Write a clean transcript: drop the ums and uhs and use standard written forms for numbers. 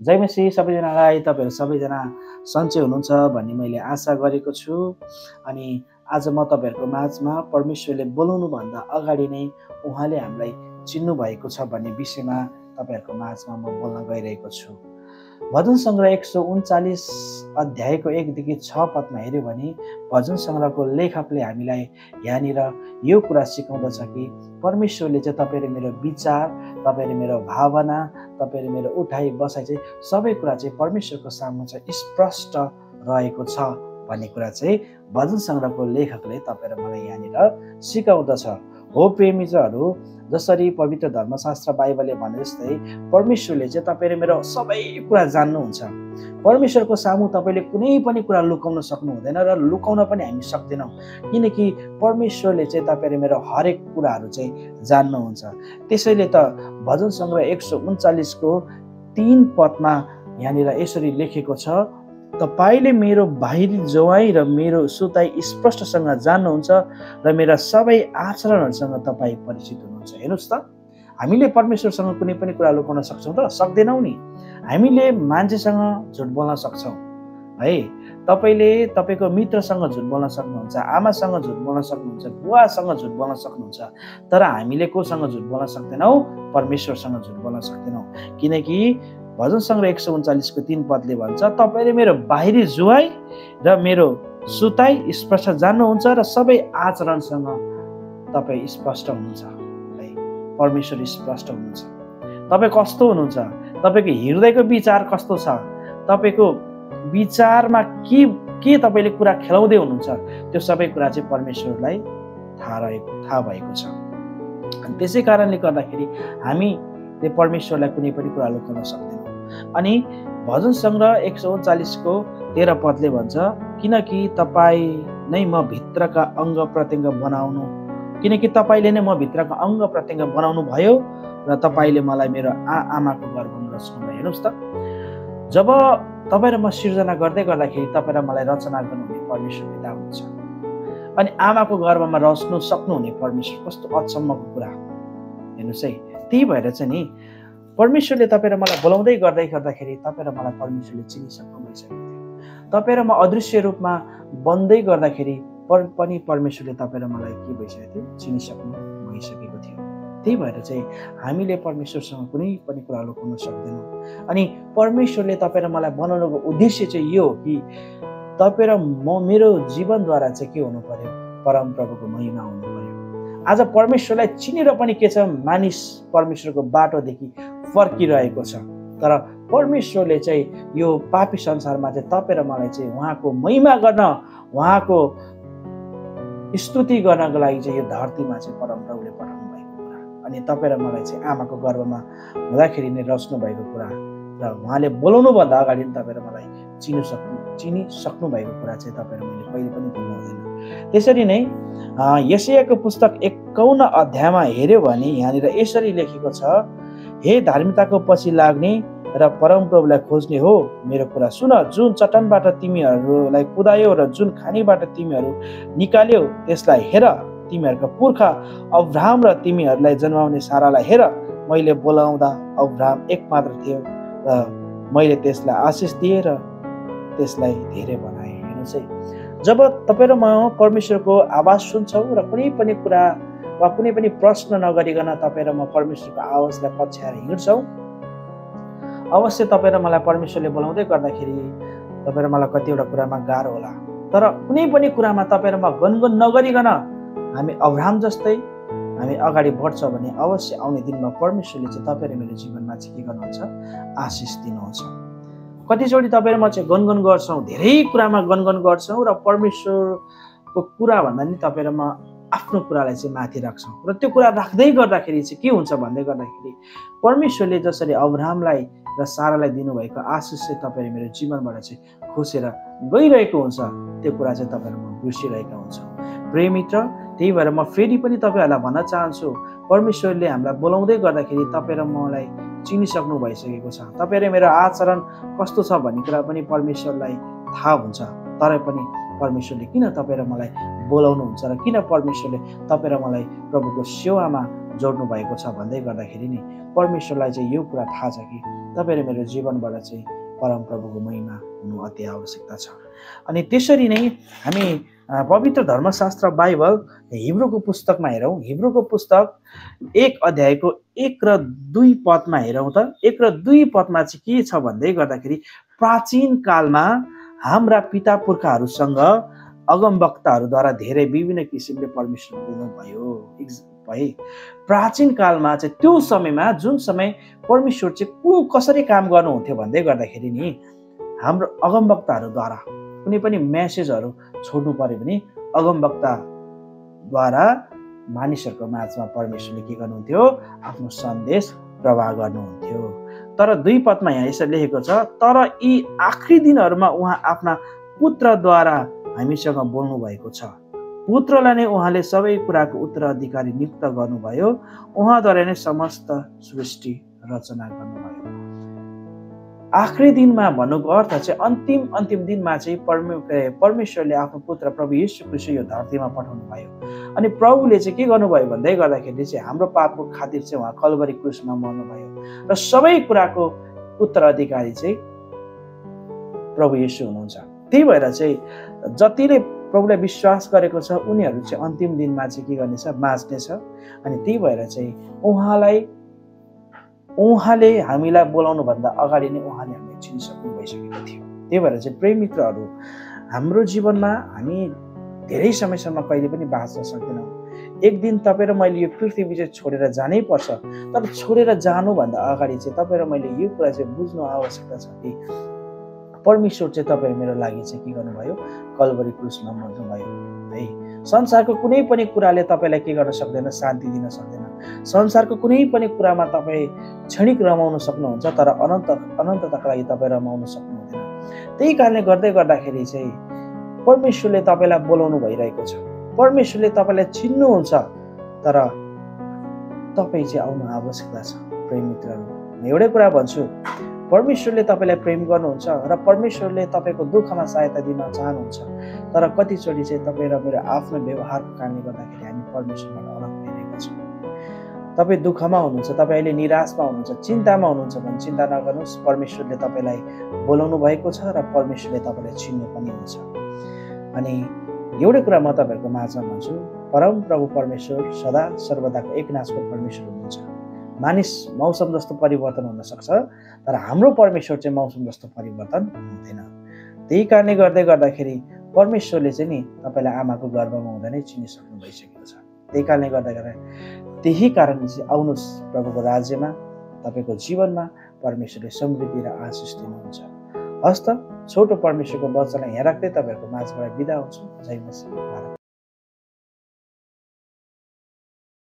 जय मसीह सबैजनालाई। तपाईँहरू सबैजना सन्चै हुनुहुन्छ भन्ने मैले आशा गरेको छु। अनि आज म तपाईँहरूको माझमा परमेश्वरले बोलाउनुभन्दा अगाडि नै उहाँले हामीलाई चिन्नु भएको छ भन्ने विषयमा तपाईँहरूको माझमा म बोल्न गइरहेको छु। भजन सङ्ग्रह 139 अध्यायको 1 देखि 6 पदमा हेऱ्यो भने भजन सङ्ग्रहको लेखकले हामीलाई यहाँनिर यो कुरा सिकाउँदछ कि परमेश्वरले चाहिँ तपाईँले मेरो विचार, तपाईँले मेरो भावना, तपाईँले मेरो उठाइ बसाइ चाहिँ सबै कुरा चाहिँ परमेश्वरको सामु चाहिँ स्पष्ट रहेको छ भन्ने कुरा चाहिँ भजन सङ्ग्रहको लेखकले तपाईँ र मलाई यहाँनिर सिकाउँदछ। हो प्रेमीजहरू, जसरी पवित्र धर्मशास्त्र बाइबलले भने जस्तै परमेश्वरले चाहिँ तपाईँ र मेरो सबै कुरा जान्नुहुन्छ। परमेश्वरको सामु तपाईँले कुनै पनि कुरा लुकाउन सक्नु हुँदैन र लुकाउन पनि हामी सक्दैनौँ, किनकि परमेश्वरले चाहिँ तपाईँ र मेरो हरेक कुराहरू चाहिँ जान्नुहुन्छ। त्यसैले त भजन सङ्ग्रह 139 को 3 पदमा यहाँनिर यसरी लेखेको छ, तपाईले मेरो बाहिरी जोवाई र मेरो सुताई स्पष्टसँग जान्नुहुन्छ र मेरा सबै आचरणहरूसँग तपाईँ परिचित हुनुहुन्छ। हेर्नुहोस् त, हामीले परमेश्वरसँग कुनै पनि कुरा लुकाउन सक्छौँ त? सक्दैनौँ नि। हामीले मान्छेसँग झुट बोल्न सक्छौँ है। तपाईँले तपाईँको मित्रसँग झुट बोल्न सक्नुहुन्छ, आमासँग झुट बोल्न सक्नुहुन्छ, बुवासँग झुट बोल्न सक्नुहुन्छ, तर हामीले कोसँग झुट बोल्न सक्दैनौँ? परमेश्वरसँग झुट बोल्न सक्दैनौँ। किनकि भजन सङ्ग्रह 139 को 3 पदले भन्छ, तपाईँले मेरो बाहिरी जुवाई र मेरो सुताई स्पष्ट जान्नुहुन्छ र सबै आचरणसँग तपाईँ स्पष्ट हुनुहुन्छ है। परमेश्वर स्पष्ट हुनुहुन्छ। तपाईँ कस्तो हुनुहुन्छ, तपाईँको हृदयको विचार कस्तो छ, तपाईँको विचारमा के तपाईँले कुरा खेलाउँदै हुनुहुन्छ, त्यो सबै कुरा चाहिँ परमेश्वरलाई थाहा भएको छ। अनि त्यसै कारणले गर्दाखेरि हामीले परमेश्वरलाई कुनै पनि कुरा लुकाउन सक्दैनौँ। अनि भजन सङ्ग्रह 139 को 13 पदले भन्छ, किनकि तपाईँ नै म भित्रका अङ्ग प्रत्यङ्ग बनाउनु, किनकि तपाईँले नै म भित्रका अङ्ग प्रत्यङ्ग बनाउनु भयो र तपाईँले मलाई मेरो आमाको गर्भमा रच्नु भयो। हेर्नुहोस् त, जब तपाईँ र म सिर्जना गर्दै गर्दाखेरि तपाईँ र मलाई रचना गर्नुहुने परमेश्वर पिता हुनुहुन्छ। अनि आमाको गर्भमा रच्नु सक्नुहुने परमेश्वर कस्तो अचम्मको कुरा। हेर्नुहोस् है, त्यही भएर चाहिँ नि परमेश्वरले तपाईँ र मलाई बोलाउँदै गर्दाखेरि तपाईँ र मलाई परमेश्वरले चिनिसक्नु भइसकेको थियो। तपाईँ र म अदृश्य रूपमा बन्दै गर्दाखेरि पनि परमेश्वरले तपाईँ र मलाई के भइसकेको थियो? चिनिसक्नु भइसकेको थियो। त्यही भएर चाहिँ हामीले परमेश्वरसँग कुनै पनि कुरा लुकाउन सक्दैनौँ। अनि परमेश्वरले तपाईँ र मलाई बनाउनुको उद्देश्य चाहिँ यो हो कि तपाईँ र मेरो जीवनद्वारा चाहिँ के हुनु पर्यो? परमप्रभुको महिमा हुनु पर्यो। आज परमेश्वरलाई चिनेर पनि के छ? मानिस परमेश्वरको बाटोदेखि फर्किरहेको छ। तर परमेश्वरले चाहिँ यो पापी संसारमा चाहिँ तपाईँ र मलाई चाहिँ उहाँको महिमा गर्न, उहाँको स्तुति गर्नको लागि चाहिँ यो धरतीमा चाहिँ परमप्रभुले पठाउनु भएको कुरा। अनि तपाईँ र मलाई चाहिँ आमाको गर्भमा हुँदाखेरि नै रच्नु भएको कुरा र उहाँले बोलाउनुभन्दा अगाडि नै तपाईँ र मलाई चिनिसक्नु भएको कुरा चाहिँ तपाईँ र मैले कहिले पनि भुल्नु हुँदैन। त्यसरी नै यशायाको पुस्तक 51 अध्यायमा हेऱ्यो भने यहाँनिर यसरी लेखेको छ, हे धार्मिकताको पछि लाग्ने र परमप्रभुलाई खोज्ने हो, मेरो कुरा सुन। जुन चट्टानबाट तिमीहरूलाई कुदायो र जुन खानीबाट तिमीहरू निकाल्यो त्यसलाई हेर। तिमीहरूको पुर्खा अब्राहम र तिमीहरूलाई जन्माउने सारालाई हेर। मैले बोलाउँदा अब्राहम एक मात्र थियो र मैले त्यसलाई आशिष दिएँ र त्यसलाई धेरै बनाएँ। हेर्नुहोस् है, जब तपाईँ र म परमेश्वरको आवाज सुन्छौँ र कुनै पनि कुरा वा कुनै पनि प्रश्न नगरिकन तपाईँ र म परमेश्वरको आवाजलाई पछ्याएर हिँड्छौँ, अवश्य तपाईँ र मलाई परमेश्वरले बोलाउँदै गर्दाखेरि तपाईँ र मलाई कतिवटा कुरामा गाह्रो होला। तर कुनै पनि कुरामा तपाईँ र म गनगन नगरिकन हामी अब्राहम जस्तै हामी अगाडि बढ्छौँ भने अवश्य आउने दिनमा परमेश्वरले चाहिँ तपाईँ र मेरो जीवनमा चाहिँ के गर्नुहुन्छ? आशिष दिनुहुन्छ। कतिचोटि तपाईँ र म चाहिँ गनगन गर्छौँ, धेरै कुरामा गनगन गर्छौँ र परमेश्वरको कुरा भन्दा नि तपाईँ र म आफ्नो कुरालाई चाहिँ माथि राख्छौँ। र त्यो कुरा राख्दै गर्दाखेरि चाहिँ के हुन्छ भन्दै गर्दाखेरि परमेश्वरले जसरी अब्राहमलाई र सारालाई दिनुभएको आशिष चाहिँ तपाईँ र मेरो जीवनबाट चाहिँ खोसेर गइरहेको हुन्छ, त्यो कुरा चाहिँ तपाईँ र म बिर्सिरहेका हुन्छौँ। प्रेमित्र, त्यही भएर म फेरि पनि तपाईँहरूलाई भन्न चाहन्छु, परमेश्वरले हामीलाई बोलाउँदै गर्दाखेरि तपाईँ र मलाई चिनिसक्नु भइसकेको छ। तपाईँ र मेरो आचरण कस्तो छ भन्ने कुरा पनि परमेश्वरलाई थाहा हुन्छ। तर पनि परमेश्वरले किन तपाईँ र मलाई बोलाउनुहुन्छ र किन परमेश्वरले तपाईँ र मलाई प्रभुको सेवामा जोड्नु भएको छ भन्दै गर्दाखेरि नि परमेश्वरलाई चाहिँ यो कुरा थाहा छ कि तपाईँ र मेरो जीवनबाट चाहिँ परमप्रभुको महिमा हुनु अति आवश्यकता छ। अनि त्यसरी नै हामी पवित्र धर्मशास्त्र बाइबल हिब्रूको पुस्तकमा हेरौँ। हिब्रूको पुस्तक 1 अध्यायको 1 र 2 पदमा हेरौँ त। 1 र 2 पदमा चाहिँ के छ भन्दै गर्दाखेरि प्राचीन कालमा हाम्रा पिता पुर्खाहरूसँग अगमवक्ताहरूद्वारा धेरै विभिन्न किसिमले परमेश्वर बोल्नुभयो है। प्राचीन कालमा चाहिँ त्यो समयमा जुन समय परमेश्वर चाहिँ कसरी काम गर्नुहुन्थ्यो भन्दै गर्दाखेरि नि हाम्रो अगमवक्ताहरूद्वारा कुनै पनि मेसेजहरू छोड्नु पर्यो भने अगमवक्ताद्वारा मानिसहरूको माझमा परमेश्वरले के गर्नुहुन्थ्यो? आफ्नो सन्देश प्रवाह गर्नुहुन्थ्यो। तर 2 पदमा यहाँ यसरी लेखेको छ, तर यी आखिरी दिनहरूमा उहाँ आफ्ना पुत्रद्वारा हामीसँग बोल्नु भएको छ। पुत्रलाई नै उहाँले सबै कुराको उत्तराधिकारी नियुक्त गर्नुभयो। उहाँद्वारा नै समस्त सृष्टि रचना गर्नुभयो। आखिरी दिनमा भन्नुको अर्थ चाहिँ अन्तिम दिनमा चाहिँ परमेश्वरले आफ्नो पुत्र प्रभु येशू ख्रीष्ट यो धरतीमा पठाउनु भयो। अनि प्रभुले चाहिँ के गर्नुभयो भन्दै गर्दाखेरि चाहिँ हाम्रो पापको खातिर चाहिँ उहाँ कल्भरी क्रुसमा मर्नुभयो र सबै कुराको उत्तराधिकारी चाहिँ प्रभु येशू हुनुहुन्छ। त्यही भएर चाहिँ जतिले प्रभुलाई विश्वास गरेको छ उनीहरू चाहिँ अन्तिम दिनमा चाहिँ के गर्नेछ? बाँच्नेछ। अनि त्यही भएर चाहिँ उहाँले हामीलाई बोलाउनु भन्दा अगाडि नै उहाँले हामीलाई चिनिसक्नु भइसकेको थियो। त्यही भएर चाहिँ प्रिय मित्रहरू, हाम्रो जीवनमा हामी धेरै समयसम्म कहिले पनि बाँच्न सक्दैनौँ। एक दिन तपाईँ र मैले यो पृथ्वी चाहिँ छोडेर जानै पर्छ। तर छोडेर जानुभन्दा अगाडि चाहिँ तपाईँ र मैले यो कुरा चाहिँ बुझ्नु आवश्यकता छ कि परमेश्वर चाहिँ तपाईँ मेरो लागि चाहिँ के गर्नुभयो? कल्भरी क्रुसमा मर्नुभयो है। संसारको कुनै पनि कुराले तपाईँलाई के गर्न सक्दैन? शान्ति दिन सक्दैन। संसारको कुनै पनि कुरामा तपाईँ क्षणिक रमाउन सक्नुहुन्छ, तर अनन्तताको लागि तपाईँ रमाउन सक्नुहुँदैन। त्यही कारणले गर्दाखेरि चाहिँ परमेश्वरले तपाईँलाई बोलाउनु भइरहेको छ। परमेश्वरले तपाईँलाई चिन्नुहुन्छ, तर तपाईँ चाहिँ आउनु आवश्यकता छ। प्रेम मित्रहरू, म एउटै कुरा भन्छु, परमेश्वरले तपाईँलाई प्रेम गर्नुहुन्छ र परमेश्वरले तपाईँको दुःखमा सहायता दिन चाहनुहुन्छ। तर कतिचोटि चाहिँ तपाईँ र मेरो आफ्नो व्यवहारको कारणले गर्दाखेरि हामी परमेश्वरबाट अलग भइरहेका छौँ। तपाईँ दुःखमा हुनुहुन्छ, तपाईँ अहिले निराशमा हुनुहुन्छ, चिन्तामा हुनुहुन्छ भने चिन्ता नगर्नुहोस्। परमेश्वरले तपाईँलाई बोलाउनु भएको छ र परमेश्वरले तपाईँलाई चिन्नु पनि हुन्छ। अनि एउटै कुरा म तपाईँहरूको माझमा भन्छु, परमप्रभु परमेश्वर सदा सर्वदाको एकनाथको परमेश्वर हुनुहुन्छ। मानिस मौसम जस्तो परिवर्तन हुन सक्छ, तर हाम्रो परमेश्वर चाहिँ मौसम जस्तो परिवर्तन हुँदैन। त्यही कारणले गर्दाखेरि परमेश्वरले चाहिँ नि तपाईँलाई आमाको गर्भमा हुँदा नै चिनिसक्नु भइसकेको छ। त्यही कारणले गर्दाखेरि त्यही कारणले चाहिँ आउनुहोस् प्रभुको राज्यमा, तपाईँको जीवनमा परमेश्वरले समृद्धि र आशिष दिनुहुन्छ। हस्त छोटो परमेश्वरको वचनलाई यहाँ राख्दै तपाईँहरूको माझबाट बिदा हुन्छु। जय मसीह।